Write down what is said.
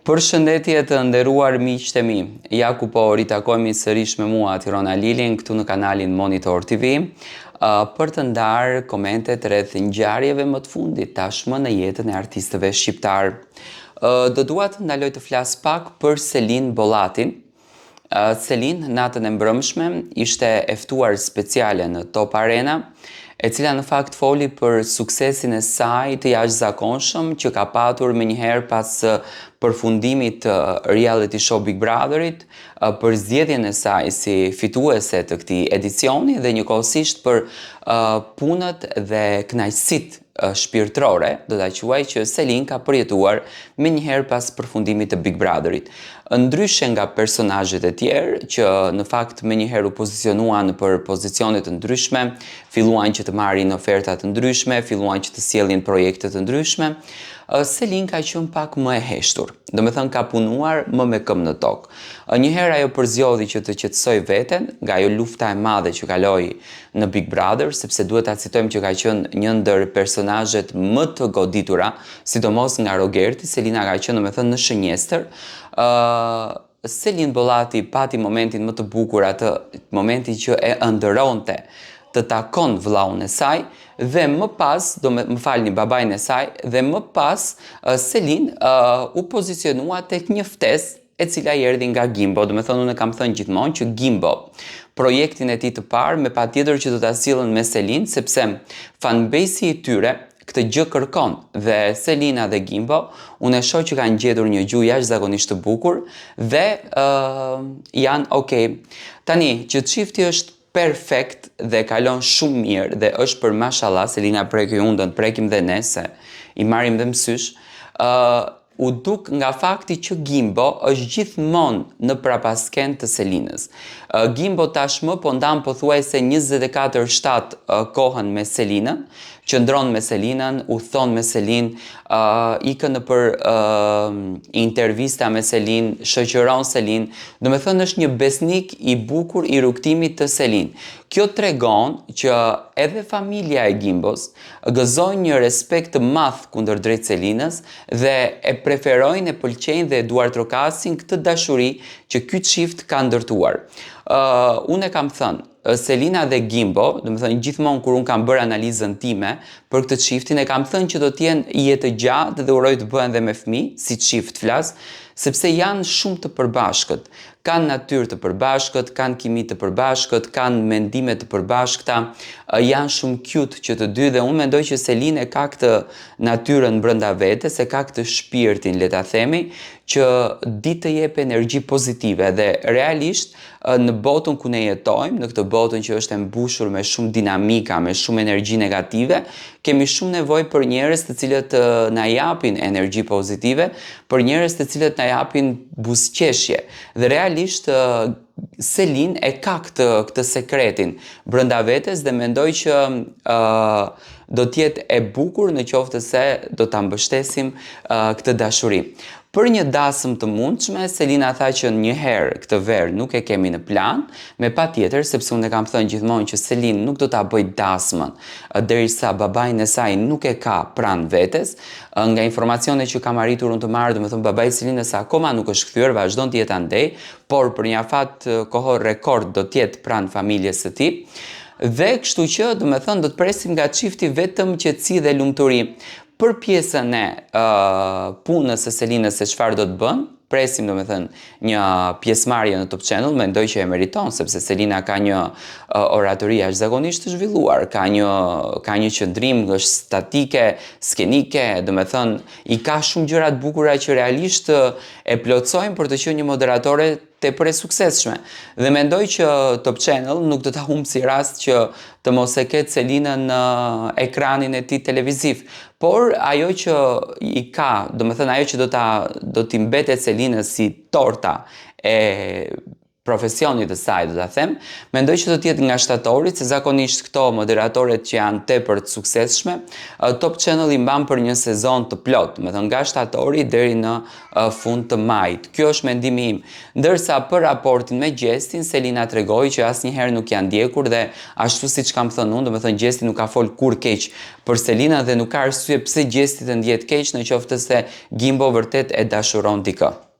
Përshëndetje të nderuar miqtë e mi. Ja ku po ritakohemi sërish me mua Tirona Lilin këtu në kanalin Monitor TV për të ndarë komentet rreth ngjarjeve më të fundit tashmë në jetën e artistëve shqiptarë. Do dua të ndaloj të flas pak për Selin Bollatin. Selin natën e mbrëmshme ishte e ftuar speciale në Top Arena, e cila në fakt foli për suksesin e saj të jashtëzakonshëm që ka patur menjëherë pas përfundimit të reality show Big Brotherit, për zgjedhjen e saj si fituese të këtij edicioni dhe njëkohësisht për punët dhe kënaqësitë shpirtërore, do ta quaj që Selin ka përjetuar menjëherë pas përfundimit të Big Brotherit. Ndryshe nga personazhet e tjerë që në fakt menjëherë u pozicionuan për pozicione të ndryshme, filluan që të marrin oferta të ndryshme, filluan që të sjellin projekte të ndryshme, Selin ka qenë pak më e heshtur. Domethënë ka punuar më me këmbë në tokë. Njëherë ajo përzgjodhi që të qetësojë veten nga ajo lufta e madhe që kaloi në Big Brother, sepse duhet ta citojmë që ka qenë një ndër personazhet më të goditura, sidomos nga Rogerti, Selina ka qenë domethënë në shënjestër. Ë Selin Bollati pati momentin më të bukur atë momentin që e ëndërronte të takon vëllaun e saj dhe më pas, do me, më falni babain e saj dhe më pas Selin uh, u pozicionua tek një ftesë e cila i erdhi nga Gimbo, domethënë unë e kam thënë gjithmonë që Gimbo projektin e tij të parë me patjetër që do ta sjellën me Selin, sepse fanbase i tyre këtë gjë kërkon dhe Selina dhe Gimbo unë e shoh që kanë gjetur një gjuhë jashtëzakonisht të bukur dhe uh, janë okay. Tani që çifti është perfekt dhe kalon shumë mirë dhe është për mashallah Selina preki hundën, prekim dhe ne se i marrim dhe mësysh. ë uh, u duk nga fakti që Gimbo është gjithmonë në prapaskenë të Selinës. Gimbo tashmë po ndan pothuajse 24/7 kohën me Selinën, qëndron me Selinën, udhëton me Selinë, ikën nëpër intervista me Selinë, shoqëron Selinë, domethënë është një besnik i bukur i rrugëtimit të Selinë. Kjo tregon që edhe familja e Gimbos gëzojnë një respekt të madh kundërdrejt Selinës dhe e preferojnë, e pëlqejnë dhe e duartrokasin këtë dashuri që ky çift ka ndërtuar. Uh, unë e kam thënë, Selina dhe Gimbo, domethënë gjithmonë kur unë kam bërë analizën time për këtë çiftin, e kam thënë që do të jenë jetëgjatë dhe uroj të bëhen dhe me fëmijë, si çift flas, sepse janë shumë të përbashkët. Kanë natyrë të përbashkët, kanë kimi të përbashkët, kanë mendime të përbashkëta, janë shumë cute që të dy dhe unë mendoj që Selin e ka këtë natyrën brenda vetes, e ka këtë shpirtin, le ta themi, që di të jep energji pozitive dhe realisht në botën ku ne jetojmë, në këtë botën që është e mbushur me shumë dinamika, me shumë energji negative, kemi shumë nevojë për njerëz të cilët na japin energji pozitive, për njerëz të cilët na japin buzëqeshje. Dhe realisht Selin e ka këtë këtë sekretin brenda vetes dhe mendoj që uh, do të jetë e bukur në qoftë se do ta mbështesim uh, këtë dashuri. Për një dasëm të mundshme, Selina tha që një herë këtë verë nuk e kemi në plan, me patjetër, sepse unë e kam thënë gjithmonë që Selin nuk do ta bëj dasmën derisa babain e saj nuk e ka pranë vetes. Nga informacionet që kam arritur unë të marr, domethënë babai i Selinës akoma nuk është kthyer, vazhdon të jetë andej, por për një afat kohor rekord do të jetë pranë familjes së tij. Dhe kështu që, domethënë, do të presim nga çifti vetëm qetësi dhe lumturi. Për pjesën e uh, punës së Selinës se çfarë do të bën, presim domethënë një pjesëmarrje në Top Channel, mendoj që e meriton sepse Selina ka një uh, oratori jashtëzakonisht të zhvilluar, ka një ka një qëndrim, është statike, skenike, domethënë i ka shumë gjëra të bukura që realisht e plotësojnë për të qenë një moderatore tepër e suksesshme. Dhe mendoj që Top Channel nuk do ta humbë si rast që të mos e ketë Selinën në ekranin e tij televiziv. Por ajo që i ka, domethënë ajo që do ta do t'i mbetet Selinës si torta e profesionit të saj, do ta them, mendoj që do të jetë nga shtatori, se zakonisht këto moderatoret që janë tepër të suksesshme, Top Channel i mban për një sezon të plotë, domethënë nga shtatori deri në fund të majit. Kjo është mendimi im. Ndërsa për raportin me Gjestin, Selina tregoi që asnjëherë nuk janë ndjekur dhe ashtu siç kam thënë unë, domethënë Gjesti nuk ka fol kurrë keq për Selina dhe nuk ka arsye pse Gjesti të ndjehet keq në qoftë se Gimbo vërtet e dashuron dikë.